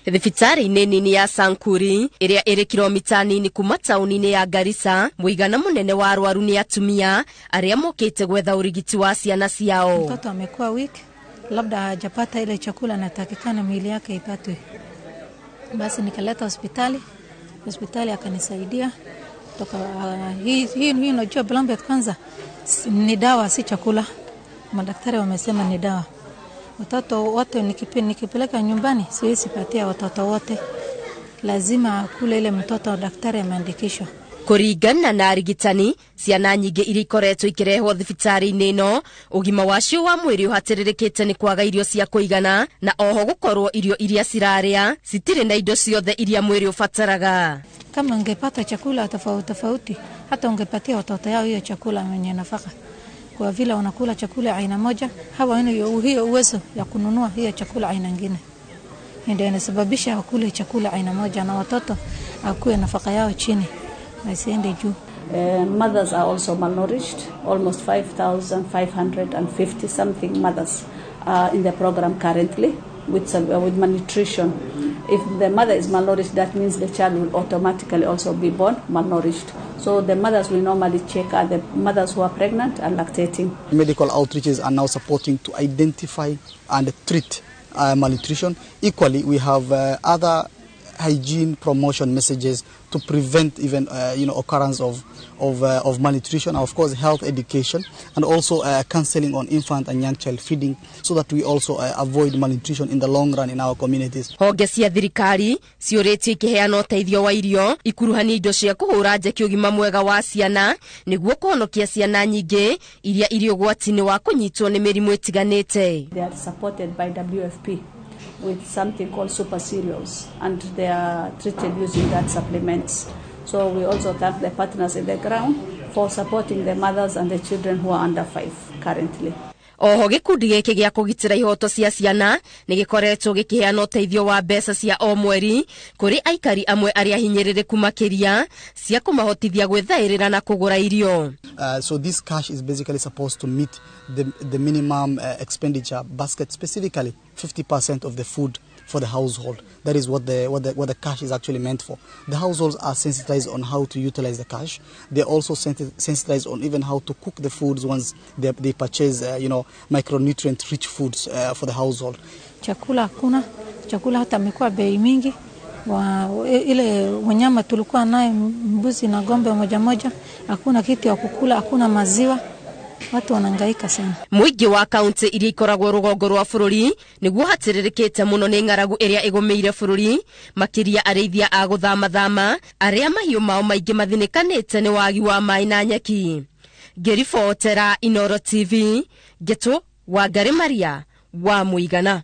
Thibitarĩ-inĩ nini ya Sankuri ĩrĩa ĩrĩ kilomita nini kuma taũni-inĩ ya Garissa, mũigana mũnene wa arwaru nĩ atumia arĩa mokĩte gwetha ũrigiti wa ciana ciao. Mtoto amekuwa weak, labda hajapata ile chakula anatakikana mwili yake ipatwe. Basi nikaleta hospitali, hospitali akanisaidia toka. Hii unajua Plumpy'Nut kwanza ni dawa, si chakula. Madaktari wamesema ni dawa. Watoto wote nikipeleka nyumbani siwezi patia watoto wote, lazima akule ile mtoto daktari ameandikishwa. Kũringana na arigitani, ciana nyingĩ iria ikoretwo ikĩrehwo thibitarĩ-inĩ ĩno, ũgima wacio wa mwĩrĩ ũhatĩrĩrĩkĩte nĩ kwaga irio cia kũigana na oho gũkorwo irio iria cirarĩa citirĩ na indo ciothe iria mwĩrĩ ũbataraga. Kama ungepata chakula tofauti tofauti, hata ungepatia watoto yao hiyo chakula wenye nafaka. Kwa vile wanakula chakula aina moja, hawana hiyo uwezo ya kununua hiyo chakula aina nyingine. Ndio inasababisha wakule chakula aina moja na watoto akuwe nafaka yao chini, wasiende juu. Mothers are also malnourished. Almost 5,550 something mothers are in the program currently with malnutrition. If the mother is malnourished, that means the child will automatically also be born malnourished. So the mothers we normally check are the mothers who are pregnant and lactating. Medical outreaches are now supporting to identify and treat malnutrition. Equally, we have other hygiene promotion messages to prevent even occurrence of malnutrition, and of course health education, and also counseling on infant and young child feeding, so that we also avoid malnutrition in the long run in our communities. Honge cia thirikari ciũrĩtio ikĩheana ũteithio wa irio ikuruhania indo cia kũhũra njeki ũgima mwega wa ciana nĩguo kũhonokia ciana nyingĩ iria irĩ ũgwati-inĩ wa kũnyitwo nĩ mĩrimũ ĩtiganĩte. They are supported by WFP with something called super cereals, and they are treated using that supplements. So we also thank the partners in the ground for supporting the mothers and the children who are under 5 currently. Oho gĩkundi gĩkĩ gĩa kũgitĩra ihoto cia ciana nĩ gĩkoretwo gĩkĩheana ũteithio wa mbeca cia o mweri kũrĩ aikari amwe arĩa hinyĩrĩrĩku makĩria cia kũmahotithia gwĩthaĩrĩra na kũgũra irio. So this cash is basically supposed to meet the minimum expenditure basket, specifically 50% of the food for the household. That is what the cash is actually meant for. The households are sensitized on how to utilize the cash. They're also sensitized on even how to cook the foods once they purchase micronutrient rich foods for the household. Chakula hakuna, chakula hata imekuwa bei mingi. Ile wanyama tulikuwa naye mbuzi na ng'ombe moja moja, hakuna kitu ya kukula, hakuna maziwa, watu wanahangaika sana. Mũingĩ wa kaunti iria ikoragwo rũgongo rwa bũrũri nĩguo hatĩrĩrĩkĩte mũno nĩ ng'aragu ĩrĩa ĩgũmĩire bũrũri, makĩria arĩithia a gũthamathama arĩa mahiũ mao maingĩ mathinĩkanĩte nĩ wagi wa maĩ na nyeki. Ngĩribotera Inoro TV, Ngetũ Wangari Maria wa Mũigana.